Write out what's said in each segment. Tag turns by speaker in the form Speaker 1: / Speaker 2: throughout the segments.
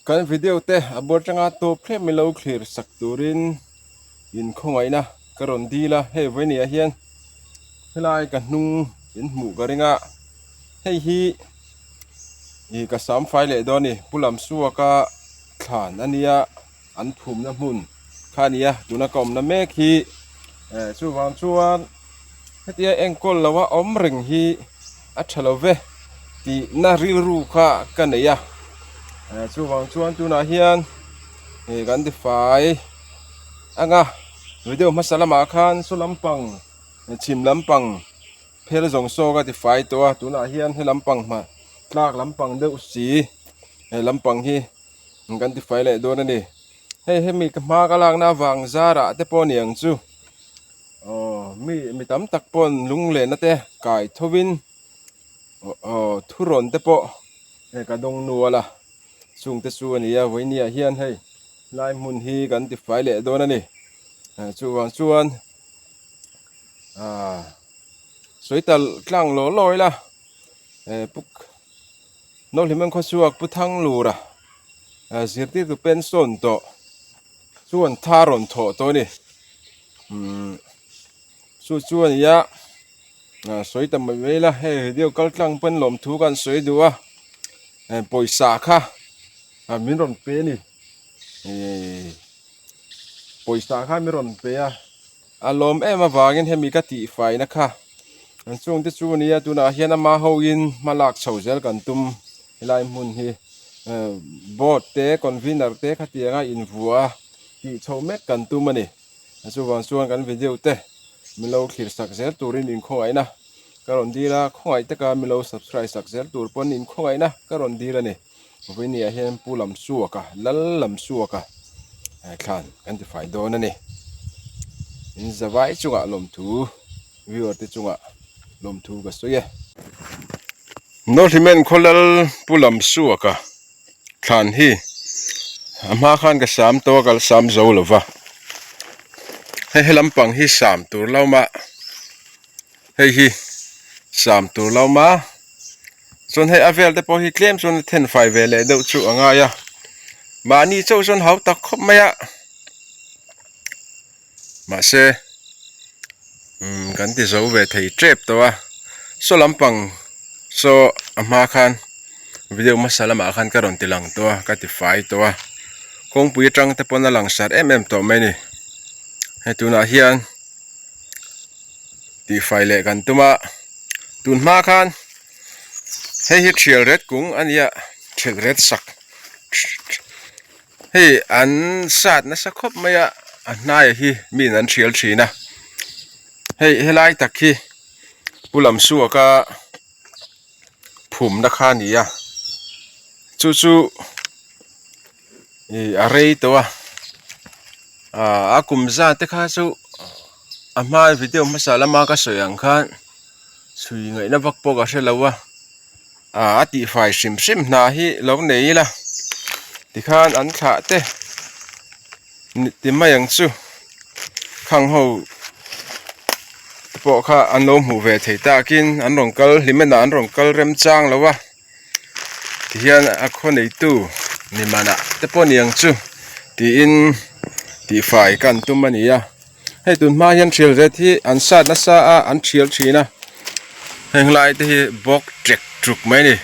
Speaker 1: Kan video te a bawr tanga tawp thlep min lo thlir sak turin in khawngaihna ka rawn dil a, hei vawinia hian helai ka hnung in hmuh ka ring a, hei hi ih ka sam fai leh dawn a ni Pu Lamsuaka thlan a nia. An phumna hmun kha a ni a, tuna ka awmna mek hi eh chuvang chuan hetia enkawl lo a awm reng hi a tha lo ve tihna rilru kha ka nei a, eh chuvang chuan tunah hian ih kan tifai ang a, video hmasa lamah khan saw lampang chhim lampang phel zawng saw ka tifai tawh a, tunah hian he lampang hma tlak lampang deuh si he lampang hi. Kan ti fai leh dawn a ni. Hei hemi ka hma ka lakna avang zarah te pawh a ni ang chu. Aw mi mi tam tak paw'n lunglenna te kai thovin aw thurawn te pawh hei ka dawng nual a. Chung te chu a ni a, vawinia hian hei lai hmun hi kan ti fai leh dawn a ni. Chuvang chuan ah sawi tal tlang law law ila puk. Nawlhlimen khawchhuak Pu Thanglura zirtirtu pension tawh chuan tha rawn thawh tawh a ni. Umm chu chu a ni a sawi ta mai mai ila hei video kal tlang pawn lawmthu kan sawi duh a pawisa kha min rawn pe a ni ihh pawisa kha min rawn pe a. A lawm em avangin hemi ka tihfaina kha an chungte chu a nia tunah hian ama hoin hma lak chho zel kan tum helai hmun hi board te convener te khatianga invuah a tih chho mek kan tum a ni chuvang chuan kan video te min lo thlir sak zel turin inkhawngaihna ka rawn dil a khawngaih taka min lo subscribe sak zel tur pawn inkhawngaihna ka rawn dil a ni. Vawinia hian Pu Lamsuaka, Lal Lamsuaka thlan kan ti fai dawn a ni. In zavai chungah lawmthu, viewer te chungah lawmthu ka sawi e. Nawhlimen khaw Lal Pu Lamsuaka thlan hi a hma khan ka sam tawh a, ka la sam zo lo va. Hei he lampang hi sam tur lo mah hei hi sam tur lo mah. Chuan hei a vel te pawh hi tlem chuan a then fai ve leh deuh chu a ngai a mahni chauh chuan hau tak khawp mai a mahse umm kan ti zo ve thei tep tawh a saw lampang saw a hma khan video hmasa lamah khan ka rawn ti lang tawh a ka ti fai tawh a kawngpui atang te pawn a lang sar em em tawh mai a ni hei tunah hian. Tihfai leh kan tum a tun hma khan hei hi thial ret kung a nia thial ret sak hei an sat nasa khawp mai a a hnaiah hi miin an thial thin a hei helai tak hi Pu Lamsuaka phumna kha a ni a chu chu ih a rei tawh a ah a kum zat te kha chu a hma video hmasa lama ka sawi ang khan chhui ngaihna vak pawh ka hre lo a ah a tihfai hrim hrim hna hi lo nei ila tikhan an thlah te ti mai ang chu khang ho te pawh kha an lo hmuh ve thei takin an rawn kal hlimen ah an rawn kal remchang lo a tihian a khaw neitu ni manah te pawh ni ang chu tiin tihfai kan tum a ni a hei tun hma hian thial ret hi an sat nasa a an thial thin a heng lai te hi bawk tek tuk mai a ni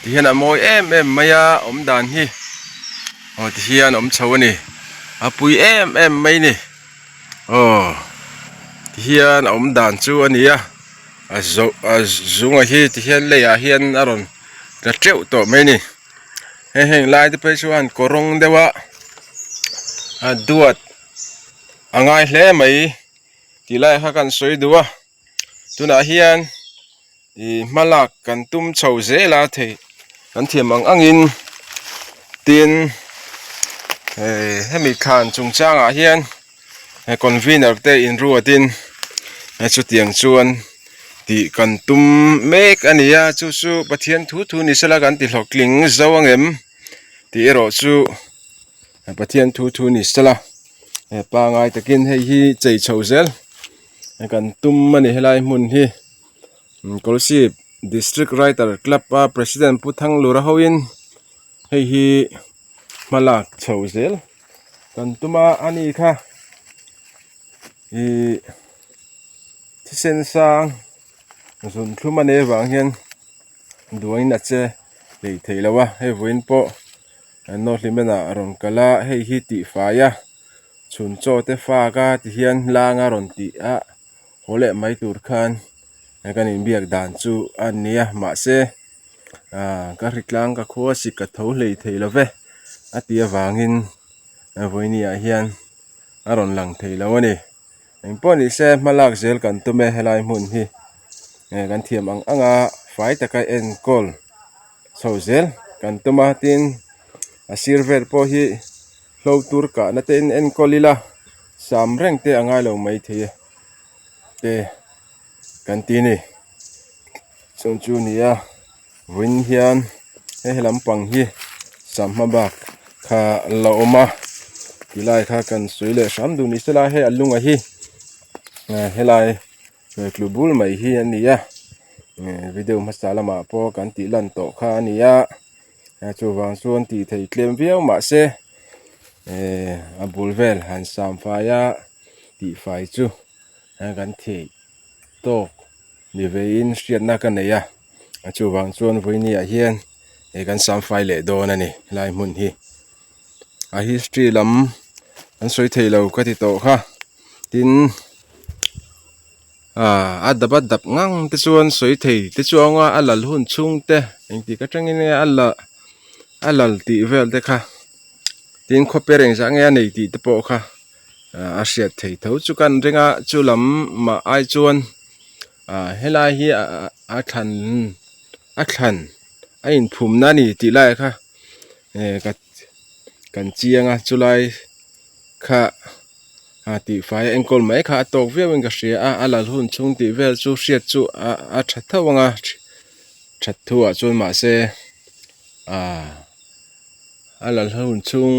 Speaker 1: tihian a mawi em em mai a awm dan hi. Aw ti hian awm chho a ni a pui em em mai ni aw ti hian a awm dan chu a ni a a zawh a zunga hi ti hian leiah hian a rawn tla teuh tawh mai a ni hei heng lai te phei chuan kawrawng deuh a a duat a ngai hle mai tih lai kha kan sawi duh a tunah hian. Ih hma lak kan tum chho zel a thei kan thiam ang angin tin eh hemi thlan chungchangah hian convener te inruatin chutiang chuan tih kan tum mek a ni a chu chu Pathian thu thu ni sela kan ti hlawhtling zo ang em tih erawh chu Pathian thu thu ni sela pangai takin hei hi chei chho zel kan tum a ni helai hmun hi. Kolasib District Writer Club a President Pu Thanglura hoin hei hi Hma lak chho zel kan tum a a ni kha ihh thisen sang zun thlum a nih avang hian duangin a che hlei thei lo a hei vawiin pawh an nawhlim enah a rawn kal a hei hi tihfai a chhun chaw te fak a ti hian lang a rawn tih a haw leh mai tur khan kan inbiak dan chu a nia mahse ah ka hri tlang ka khua sik ka tho hlei thei lo ve a tih avangin vawiini ah hian a rawn lang thei lo a ni engpawh ni se hma lak zel kan tum e helai hmun hi eh kan thiam ang ang a fai taka enkawl chho zel kan tum a tin a sir vel pawh hi hlo tur kahna te in enkawl ila sam reng te a ngai lo maithei e te kan ti a ni chuan chu a ni a vawiin hian he lampang hi sangha bak kha la awm a tilai kha kan sawi leh hram duh ni sela hei a lunga hi helai tlu bul mai hi a ni a video hmasa lamah pawh kan tih lan tawh kha a ni a chuvang chuan tih theih tlem viau mahse a bul vel han sam fai a tihfai chu kan theih tawk ni veiin hriatna ka nei a chuvang chuan vawiini ah hian ih kan sam fai leh dawn a ni helai hmun hi a history lam an sawi thei lo ka ti tawh kha tin ah a dap a dap ngang te chuan sawi thei te chuang a a lal hun chhung te engtik atangin nge a la a lal tih vel te kha tin khawper engzah nge a nei tih te pawh kha. a hriat thei tho chu kan ring a chu lam mah ai chuan ah helai hi a thlan a thlan a inphum na a ni tih lai kha eh ka kan chiang a chulai kha ah tihfai a enkawl mai kha a tawk viau in ka hria a a lal hun chhung tih vel chu hriat chu a tha tho ang a that thu ah chuan mahse ah a lal hun chhung.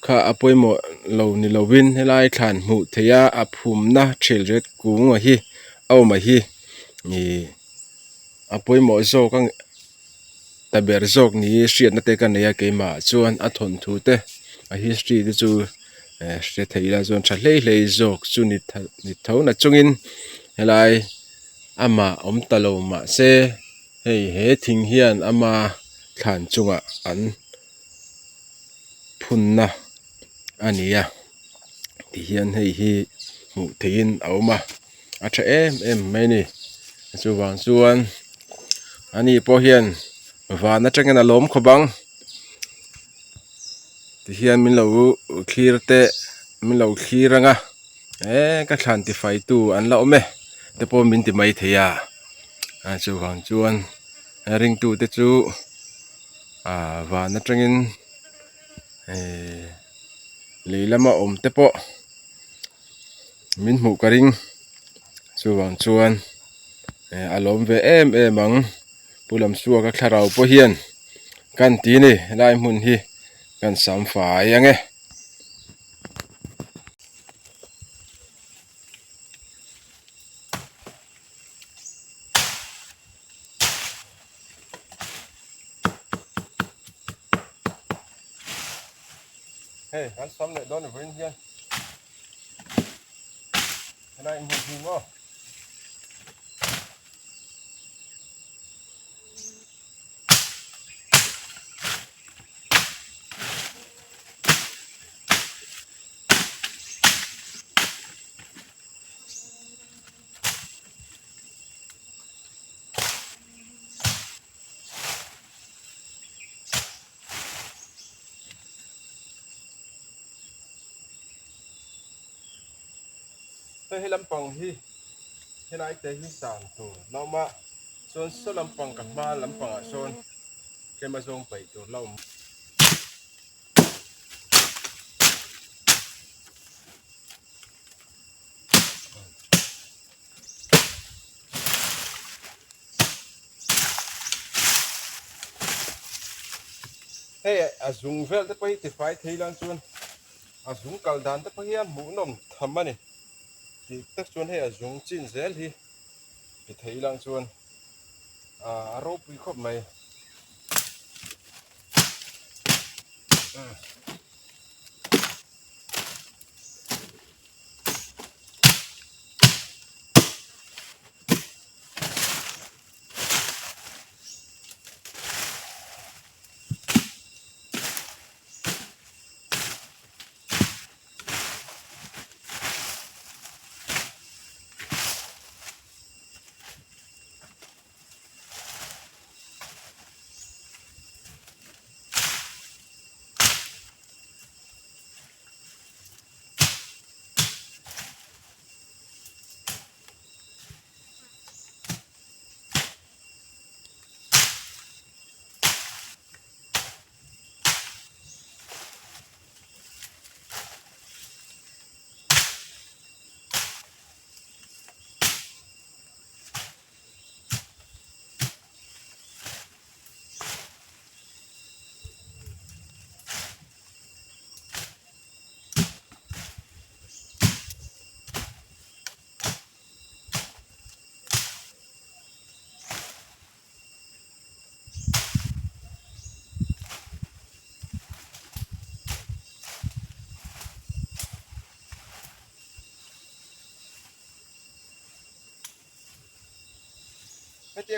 Speaker 1: Kha a pawimawh lo ni lovin helai thlan hmuh theih a a phumna thil ret kung a hi a awm a hi ihh a pawimawh zawk a ta ber zawk ni hriatna te ka nei a keimah chuan a thawnthu te a history te chu eh hre thei ila chuan tha hlei hlei zawk chu ni ni tho na chungin helai amah awm ta lo mahse hei he thing hian ama thlan chungah an. Phunna a ni a tihian hei hi hmuh theihin a awm a a tha em em mai a ni chuvang chuan ani pawh hian van atangin a lawm khawp ang tihian min lo thlir teh min lo thlir ang a eh ka thlan tifai tu an la awm e te pawh min ti mai thei a chuvang chuan ringtute chu. Ah van atangin ehh lei lama awm te pawh min hmuh ka ring chuvang chuan eh a lawm ve em em ang pu Lamsuaka thlarau pawh hian kan ti a ni helai hmun hi kan sam fai ang e. Hei kan sam leh dawn vawiin hian helai hmun hi maw. Hei lampang hi helai te hi san tur la awm a chuan saw lampang ka hma lampangah sawn tlem a zawng paih tur la awm. Hei a zung vel te pawh hi tifai thei lang chuan a zung kal dan te pawh hi a hmuhnawm tham a ni tih tak chuan hei a zung chin zel hi ti thei lang chuan a ropui khawp mai. Hetia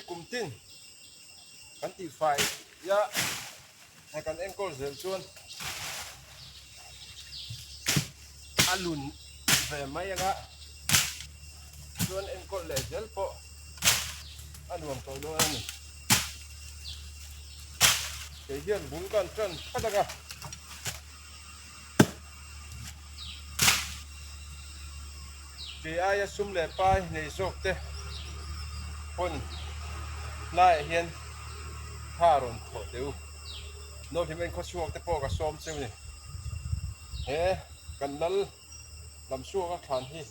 Speaker 1: kum tin kan tihfai a hna kan enkawl zel chuan a lun ve mai anga chuan enkawl leh zel pawh a nuam tawh dawn a ni. Kei hian bul kan tan phat anga. Kei aia sum leh pai nei zawk te pawn hlaiah hian tha rawn thawh teh u. Nawlhlim en khawchhuak te pawh ka sawm cheu ni. He kan lal lam chhuak a thlan hi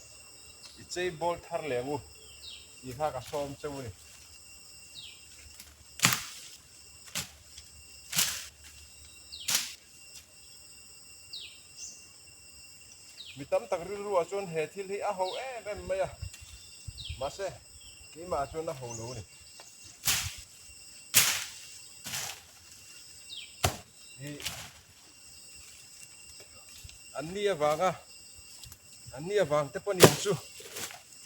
Speaker 1: i chei bawl thar leh ang u tih kha ka sawm cheu ni. Mi tam tak rilruah chuan he thil hi a ho em em mai a, mahse keimah chuan a ho lo a ni. Ih an ni avanga an ni avang te pawh niang chu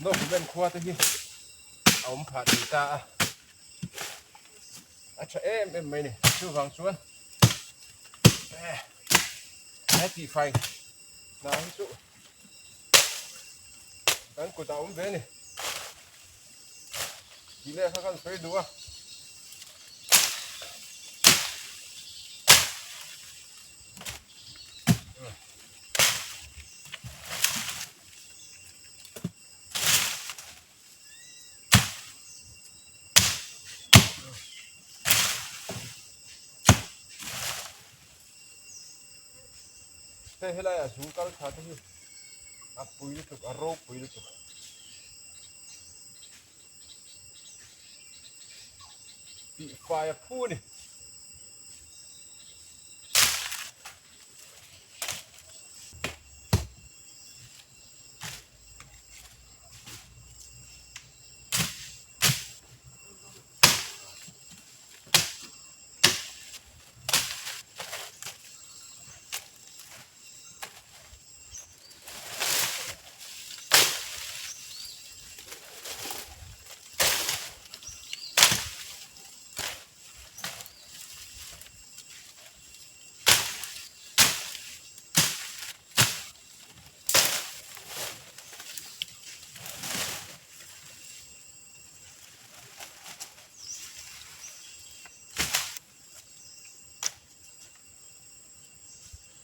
Speaker 1: North khua te hi a awm phah thei ta a. A tha em em mai ni chuvang chuan he tihfai hna hi chu kan kutah a awm ve a ni tih leh kha kan sawi duh a. Hei helai ah zung kal tha te hi a pui lutuk a ropui lutuk. Tih fai a phu a ni.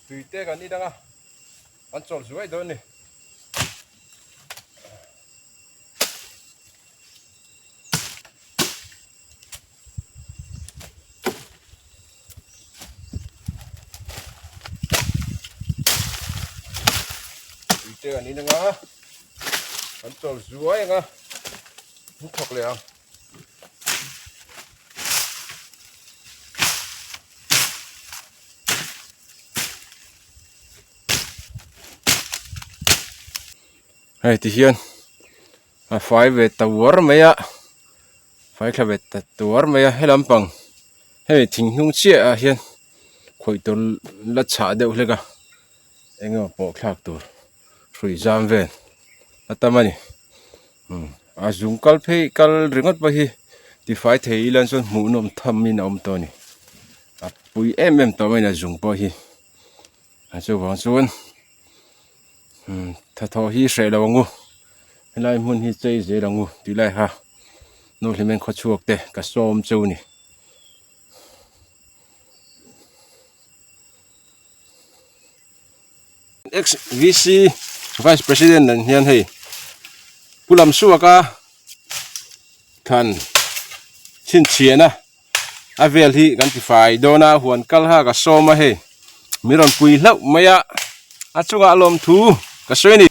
Speaker 1: Tui te kan inang a an chawlh zuai dawn a ni. Te an in anga an chawl zuai anga an thawk leh ang. Hei ti hian a fai ve ta uar mai a fai thla ve ta tuar mai a he lampang hemi thing hnung chiah ah hian. Khawih tur la chhah deuh hlek a eng emaw pawh thlak tur hrui zam vel a tam a ni umm a zung kal phei kal ringawt pawh hi tifai thei ila chuan hmuhnawm tham in a awm tawh a ni a pui em em tawh mai a ni a zung pawh hi a chuvang chuan umm thathawh hi hreh lo ang u helai hmun hi chei zel ang u tih lai kha Nuhlimen khawchhuak te ka sawm cheu a ni. Ex VC Vice President an hian hei Pu Lamsuaka thlan chhinchhiahna a vel hi kan ti fai dawn a huan kal kha ka sawm a hei min rawn pui hlauh mai a a chungah lawmthu ka sawi a ni.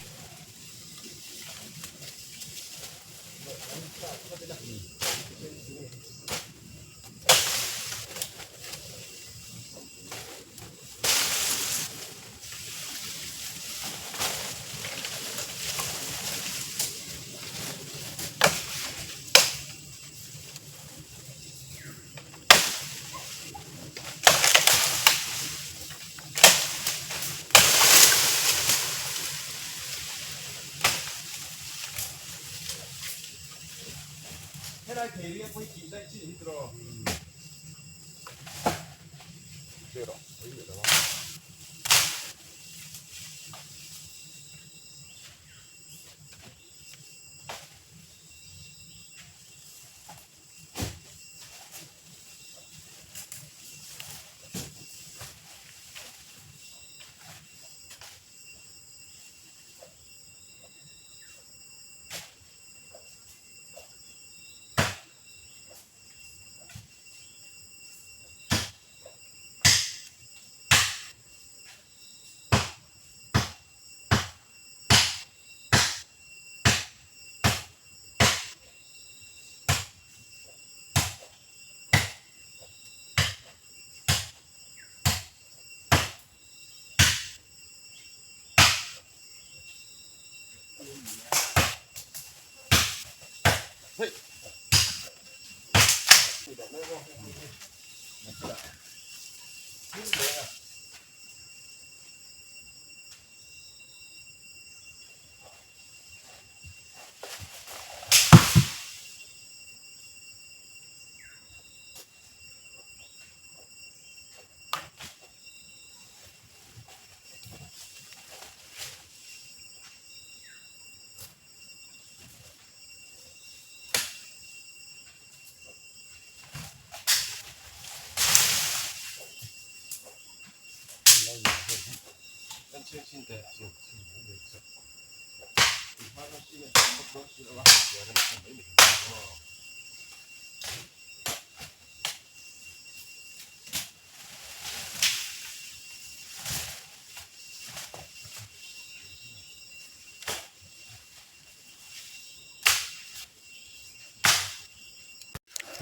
Speaker 1: Helai thei ria pawh hi tih daih chi hi tiraw.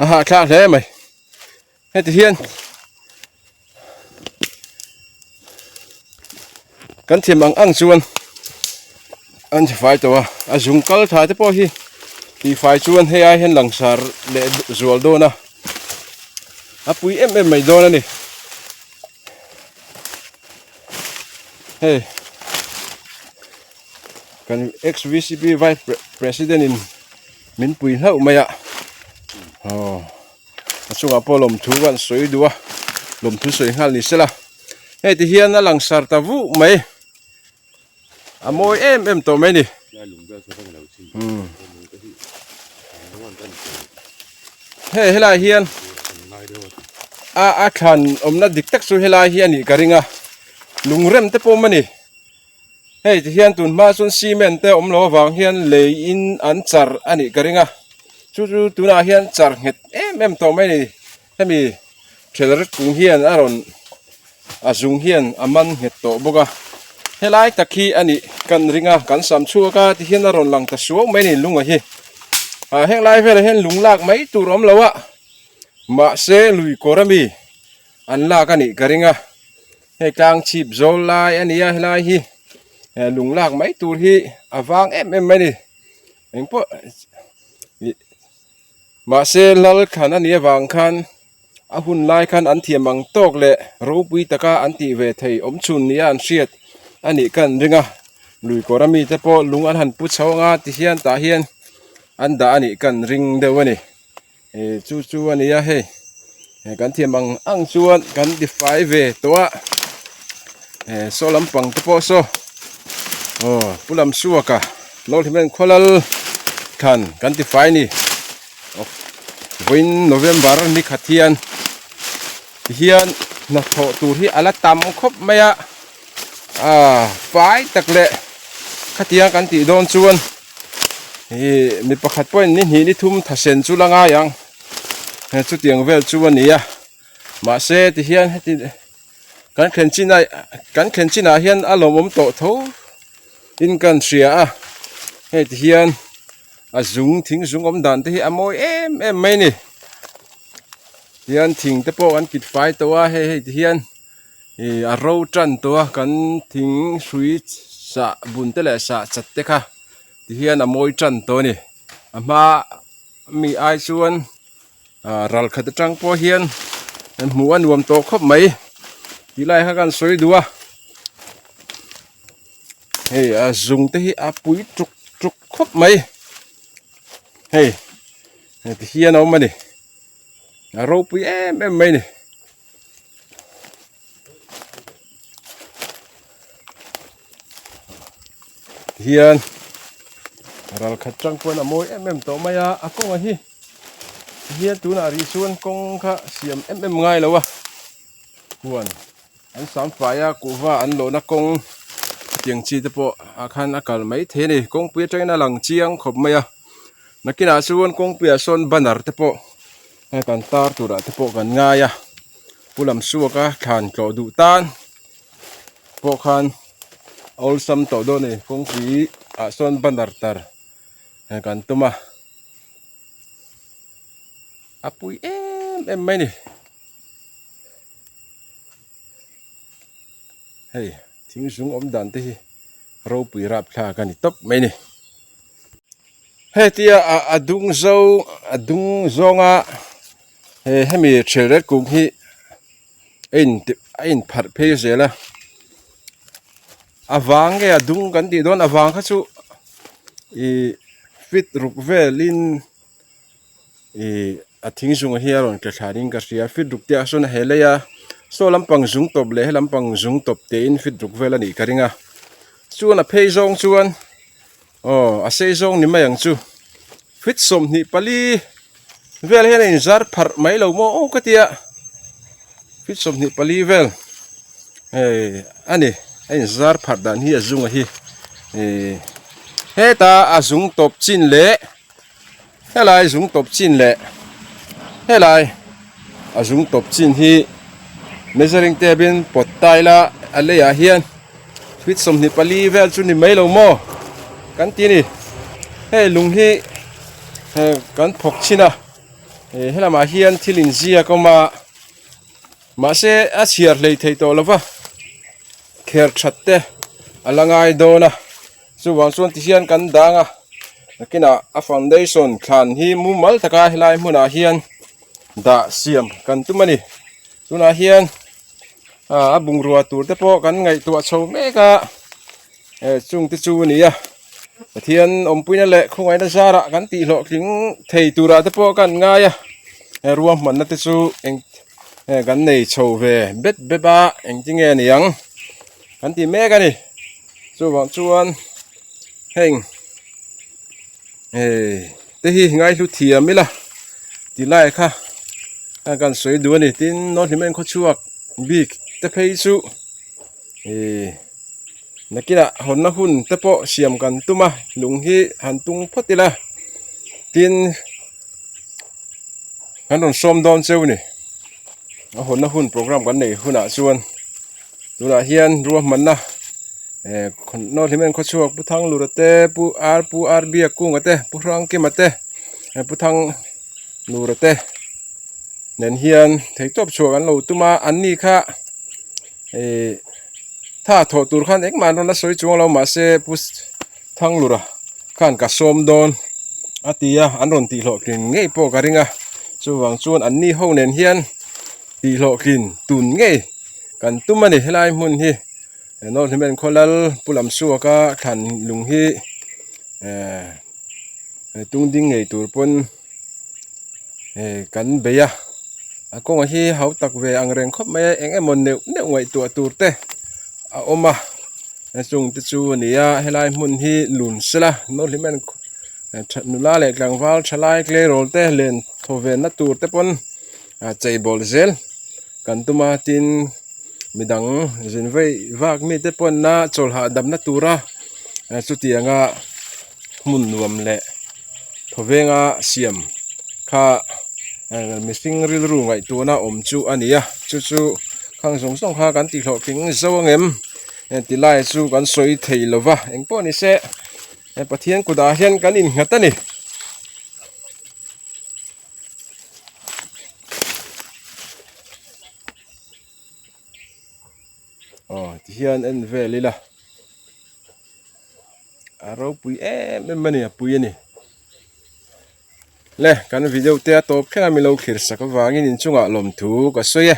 Speaker 1: A hahthlak hle mai heti hian kan thiam ang ang chuan an tifai tawh a a zung kal tha te pawh hi tihfai chuan hei ai hian langsar leh zual dawn a a pui em em mai dawn a ni hei kan ex vcp vice president in min pui hlauh mai a aw a chungah pawh lawmthu kan sawi duh a lawmthu sawi nghal ni sela hei ti hian a langsar ta vuh mai a mawi em em tawh mai a ni hei helai hian a a thlan awmna dik tak chu helai hi a nih ka ring a lungrem te pawh awm a ni. Hei ti hian tun hma chuan cement te awm loh avang hian lei in an char a nih ka ring a chu chu tunah hian char nghet em em tawh mai a ni hemi thel ret kung hian a rawn a zung hian a man nghet tawh bawk a helai tak hi a nih kan ring a kan sam chhuak a ti hian a rawn lang ta suau mai a ni lunga hi ah heng lai velah hian lung lak mai tur a awm lo a mahse lui kawr ami an lak a nih ka ring a. Hei tlang chhip zawl lai a ni a helai hi lung lak mai tur hi a vang em em mai a ni engpawh ih mahse lal thlan a nih avang khan A hun lai khan an thiam ang tawk leh ropui taka an tih ve thei awm chhun nia an hriat a nih ka an ring a. Lui kawr ami te pawh lung an han pu chho anga tihian tah hian an dah a nih ka an ring deuh a ni. Ih chu chu a ni a hei kan thiam ang ang chuan kan tifai ve tawh a eh saw lampang te pawh saw aw pu lam suaka Lawlhimen khawlal thlan kan tifai a ni. Vawiin November ni khat hian tihian hnathawh tur hi a la tam khawp mai a ah fai tak leh khatiang kan tih dawn chuan ih mi pakhat pawhin ni hnih ni thum thasen chu la ngai ang chutiang vel chu a ni a mahse tihian heti kan thlen chin ah kan thlen chin ah hian a lawmawm tawh tho in kan hria a hei tihian. A zung thing zung awm dan te hi a mawi em em mai a ni tihian thing te pawh an kit fai tawh a hei hei ti hian ih a ro tan tawh a kan thing hrui sah bun te leh sah chat te kha ti hian a mawi tan tawh a ni a hma mi ai chuan ah ral khat atang pawh hian hmuh a nuam tawh khawp mai tih lai kha ka han sawi duh a. Hei a zung te hi a pui tuk tuk khawp mai hei heti hian a awm a ni a ropui em em mai a ni. Tihian ral khat tang pawn a mawi em em tawh mai a a kawngah hi tihian tunah rih chuan kawng kha siam em em ngai lo a huan. An sam fai a kuhva an lawhna kawng hetiang chi te pawh ah khan a kal mai thei a ni kawngpui atangin a lang chiang khawp mai a nakinah chuan kawngpuiah sawn banner te pawh kan tar turah te pawh kan ngai a pu lam suaka thlan tlawh duh tan pawh khan a awlsam tawh dawn a ni kawngpui ah sawn banner tar kan tum a a pui em em mai a ni. Hei thing zung awm dan te hi ropui rapthlak a ni tawp mai a ni. Hetia a dung zo a dung zawnga he hemi thel ret kung hi a in a in pharh phei zel a a vang nge a dung kan tih dawn a vang kha chu ih feet ruk velin. Ihh a thing zung hi a rawn ke thla ding ka hria feet ruk te ah sawn a he lei a saw lampang zung tawp leh he lampang zung tawp te in feet ruk vel a nih ka ring a chuan a phei zawng chuan aw a sei zawng ni mai ang chu feet 24 vel hian a in zar pharh mai lo maw aw ka tia feet 24 vel hei a ni a in zar pharh dan hi a zunga hi ihh heta a zung tawp chin leh. Helai zung tawp chin leh helai a zung tawp chin hi measuring tape in pawt ta ila a leiah hian feet 24 vel chu ni mai lo maw kan ti a ni hei lung hi kan phawk chhin a helamah hian thil inziak a awm a mahse a chhiar hlei thei tawh lo va kher that te a la ngai dawn a. Chuvang chuan tihian kan dang a, nakinah a foundation thlan hi mumal taka helai hmunah hian dah siam kan tum a ni. Tunah hian a bungrua tur te pawh kan ngaihtuah chho mek a, chung te chu a ni a. Pathian awmpuina leh khawngaihna zarah kan tih hlawhtling thei turah te pawh kan ngai a, ruahmanna te chu eng kan nei chho ve bet bep a, engtinge a ni ang kan ti mek a ni. Chuvang chuan heng eh te hi ngaihlu thiam ila ti lai kha a kan sawi duh a ni tin nawlhlim en khawchhuak bik te phei chu eh nakinah hawnna hun te pawh siam kan tum a lung hi han tung phawt ila tin kan rawn sawm dawn cheu a ni a hawnna hun program kan neih hunah chuan. Tunah hian ruahmanna eh Nawlhlimen khawchhuak Pu Thanglura te Pu R Pu R Biakkunga te Pu Hrangkima te Pu Thanglura te nen hian theihtawp chhuak an lo tum a an ni kha eh tha thawh tur khan engmah an rawn la sawi chuang lo mahse Pu Thanglura khan ka sawm dawn a ti a an rawn tih hlawhtling ngei pawh ka ring a chuvang chuan an ni ho nen hian. Tihhlawhtlin tun ngei kan tum a ni helai hmun hi North Hlimen khaw lal Pu Lamsuaka thlan lung hi ehh tung ding ngei tur pawn ehh kan bei a a kawngah hi hau tak ve ang reng khawp mai a eng emaw neuh neuh ngaihtuah tur te a awm a chung te chu a ni a helai hmun hi lun sela North Hlimen Nula leh tlangval thalai tleirawl te len thaw venna tur te pawn chei bawl zel kan tum a tin midang zin vei vak mite pawnna chawlh hahdamna tura chutianga hmun nuam leh thaw venga siam kha mihring rilru ngaihtuahna awm chu a ni a chu chu khang zawng zawng kha kan tih hlawhtling zo ang em tilai chu kan sawi thei lova engpawh ni se. He Pathian kutah hian kan innghat a ni. Aw tihian en vel ila a ropui em em a ni a pui a ni. Le kan video te a tawp thleng a milo thlir sak avangin inchungah lawmthu ka sawi e.